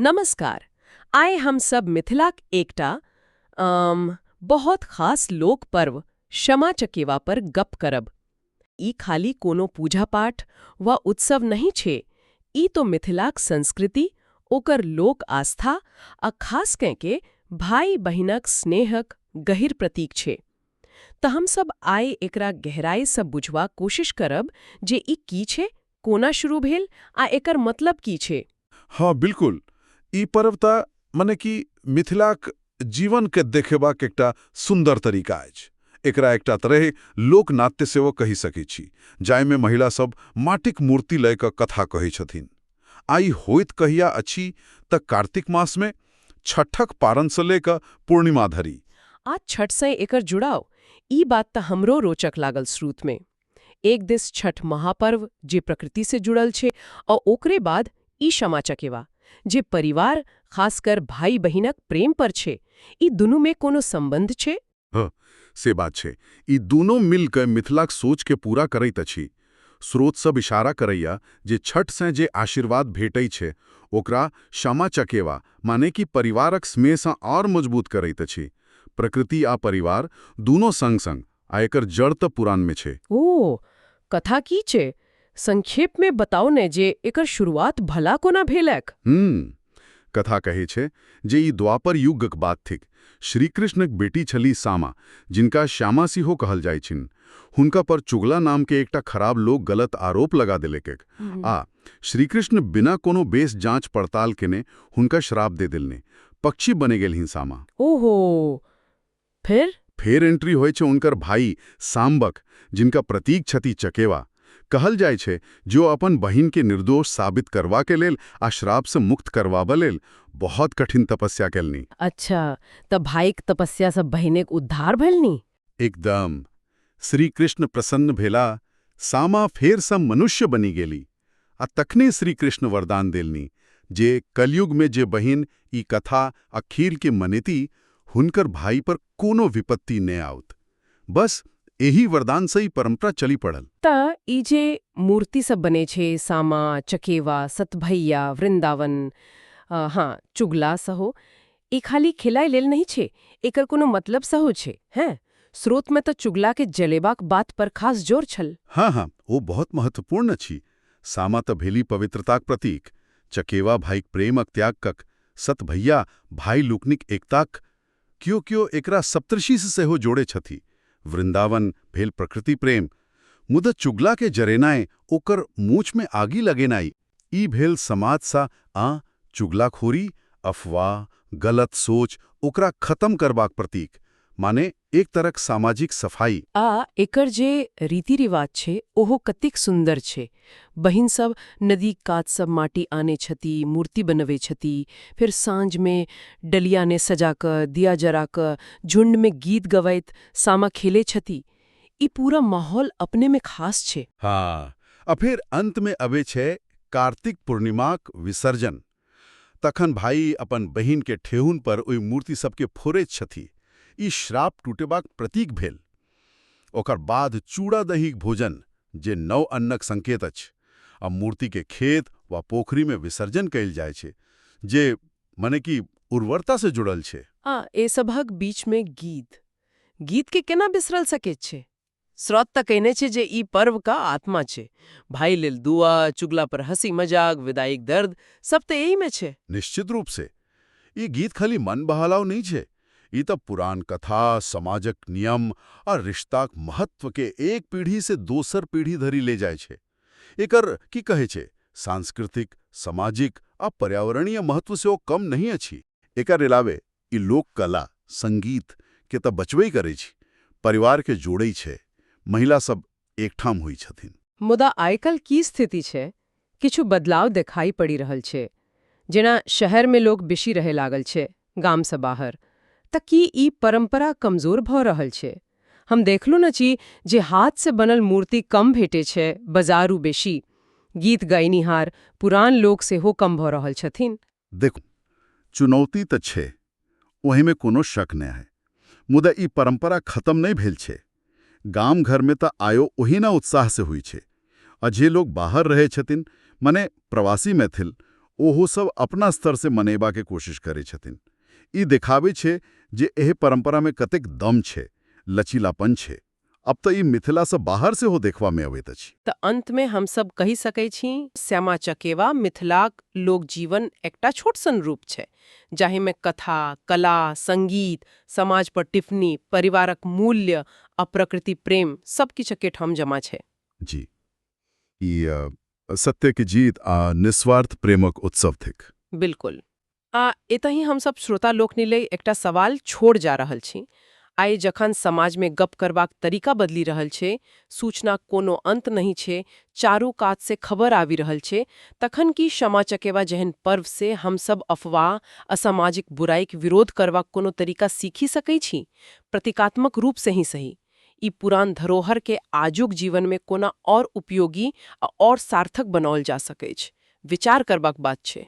नमस्कार। आइ हम सब मिथिलाक एकटा बहुत खास लोक पर्व क्षमा चकेवा पर गप करब। ई खाली कोनो पूजा पाठ वा उत्सव नहीं छे, ई तो मिथिलाक संस्कृति, ओकर लोक आस्था आ खास कह के भाई बहिनक स्नेहक गहिर प्रतीक छे। त हम सब आइ एकरा गहराई से बुझबाक कोशिश करब जे ई की छे, कोना शुरू भेल आ एकर मतलब की छे। हाँ बिल्कुल। ई पर्व त मने कि मिथिलाक जीवन के देखेबाक एकटा सुंदर तरीका अछि। एकरा एकटा तरहे लोक नाट्य सेहो कहि सकै छी, जाहिमे महिला सब माटिक मूर्ति लय कऽ कथा कहै छथिन। आ ई होइत कहिया अछि त कार्तिक मासमे छठक पारनसँ लऽ कऽ पूर्णिमा धरि। आ छठ से एकर जुड़ाव, ई बात त हमरो रोचक लागल स्रोत में। एक दिस छठ महापर्व जे प्रकृति से जुड़ल छे और ओकरे बाद ई क्षमा चकेवा जे परिवार खासकर भाई बहिनक प्रेम पर छे, ई दुनू में कोनो संबंध छे? हाँ, से बात छै। ई दोनों मिल कऽ मिथिलाक सोच के पूरा करैत अछि। स्रोत सब इशारा करैया जे छठ से जे आशीर्वाद भेटै छै ओकरा क्षमा चकेवा माने कि परिवारक स्नेह और मजबूत करैत अछि। प्रकृति आ परिवार दोनों संग संग, आ एकर जड़ तऽ पुराण में छै। ओ कथा की छे, संक्षेप में बताओ ने जे एकर शुरुआत भला कोना भेलक। कथा कहै छै जे ई द्वापर युगक बात थिक। श्रीकृष्णक बेटी छली सामा, जिनका श्यामा सेहो कहल जाइ छिन। हुनका पर चुगला नाम के एकटा खराब लोग गलत आरोप लगा देलकै आ श्रीकृष्ण बिना कोनो बेस जांच पड़ताल केने हुनका श्राप दे देलने। पक्षी बने गेलहिन सामा। ओहो, फिर? फेर एंट्री होइ छै हुनकर भाई सांबक, जिनका प्रतीक छथि चकेवा। कहल जाइ छै जे ओ अपन बहिन के निर्दोष साबित करवा के लेल आ श्राप से मुक्त करवाबऽ लेल बहुत कठिन तपस्या केलनि। अच्छा, त भाईक तपस्या से बहिनेक उद्धार भेलनी। एकदम। श्री कृष्ण प्रसन्न भेला, सामा फेरसँ मनुष्य बनि गेली आ तखने श्री कृष्ण वरदान देलनि जे कलयुग में जे बहिन ई कथा आ खील के मनेती हुनकर भाई पर कोनो विपत्ति नहि आओत। बस एही वरदान से ही परंपरा चली पड़ल। त ई जे मूर्ति सब बने छे, सामा चकेवा, सतभैया, वृंदावन, हाँ चुगला सहो, ई खाली खेलाय लेल नहीं छे, एकर कोनो मतलब सहो छे हैं? स्रोत में त चुगला के जलेबाक बात पर खास जोर छल। हाँ हाँ, ओ बहुत महत्वपूर्ण अछि। सामा त भेली पवित्रताक प्रतीक, चकेवा भाईक प्रेमक त्यागक, सतभैया भाई लोकनिक एकताक, क्यो क्यो एकरा सप्तर्षि से सेहो जोड़े छथि। वृंदावन भेल प्रकृति प्रेम। मुदा चुगला के जरेनाइ, ओकर मूछ में आगि लगेनाइ, ई भेल समाज सा आ चुगलाखोरी, अफवाह, गलत सोच, ओकरा खत्म करबाक प्रतीक, माने एक तरहक सामाजिक सफाई। आ एकर जे रीति रिवाज छे ओहो कतेक सुंदर छे। बहिन सब नदी कात सब माटी आने छथि, मूर्ति बनवे छथि, फिर सांझ में डलिया ने सजा क दिया जरा क झुंड में गीत गवैत सामा खेले छथि। ई पूरा माहौल अपने में खास छे। हाँ, आ फेर अंत में अबै छै कार्तिक पूर्णिमाक विसर्जन। तखन भाई अपन बहिन के ठेहुन पर ओहि मूर्ति सबके फोड़ैत छथि। ई श्राप टूटेबाक प्रतीक भेल। ओकर बाद चूड़ा दहीक भोजन, जे नव अन्नक संकेत अछि, आ मूर्ति के खेत वा पोखरी में विसर्जन कयल जाइ छै, जे मने कि उर्वरता से जुड़ल छै। आ ए सबहक बीच में गीत, गीत के केना बिसरल सके छे? स्रोत त कहने छे जे ई पर्व का आत्मा छे। भाई लेल दुआ, चुगला पर हंसी मजाक, विदाईक दर्द, सब त एही में छे। निश्चित रूप से ई गीत खाली मन बहलाव नहीं छे, ई त पुरान कथा, समाजक नियम आ रिश्ताक महत्व के एक पीढ़ी से दोसर पीढ़ी धरि ले जाइ छै। एकर की कहै छै, सांस्कृतिक, सामाजिक आ पर्यावरणीय महत्व सेहो कम नहीं अछि। एकर अलावे ई लोक कला, संगीत के त बचबे करै छै, परिवार के जोड़ै छै, महिला सब एकठाम होइ छथिन। मुदा आइकाल्हि की स्थिति छै? किछु बदलाव देखाई पड़ि रहल छै। जेना शहर में लोग बेसी रहे लागल छै गाम से बाहर, त की ई परंपरा कमजोर भऽ रहल छै? हम देखलू न छी जे हाथ से बनल मूर्ति कम भेटे छै, बाजारू बेसी, गीत गायनिहार पुरान लोक सेहो कम भऽ रहल छथिन। देखू, चुनौती तऽ छै, ओहिमे कोनो शक नहि है, मुदा ई परंपरा खत्म नहि भेल छै। गाम घरमे तऽ आयो ओहिना उत्साह से होइ छै, आ जे लोग बाहर रहै छथिन, मने प्रवासी मैथिल, ओहो सब अपना स्तर से मनेबाके कोशिश करै छथिन। ई देखाबै छै जे एहि परंपरामे कतेक दम छै, लचीलापन छै। अब तऽ ई मिथिलासँ बाहर सेहो देखबामे अबैत अछि। तऽ अंतमे हमसब कहि सकै छी, श्यामा चकेवा मिथिलाक लोकजीवन एकटा छोट सन रूप छै, जाहिमे कथा, कला, संगीत, समाज पर टिप्पणी, परिवारक मूल्य आ प्रकृति प्रेम सब किछु एकेठाम जमा छै। जी, ई सत्य के जीत आ निस्वार्थ प्रेमक उत्सव थिक। बिल्कुल। आ एतहि हमसब श्रोता लोकनि लेल एकटा सवाल छोड़ जा रहल छी। आइ जखन समाजमे गप करबाक तरीका बदलि रहल छै, सूचनाक कोनो अंत नहि छै, चारू कात से खबर आबि रहल छै, तखन की क्षमा चकेवा जेहन पर्व से हमसब अफवाह, असामाजिक बुराइक विरोध करबाक कोनो तरीका सीखि सकै छी? प्रतीकात्मक रूप से ही सही। ई पुरान धरोहर के आजुक जीवन में कोना और उपयोगी आ और सार्थक बनाओल जा सकैछ, विचार करबाक बात छै।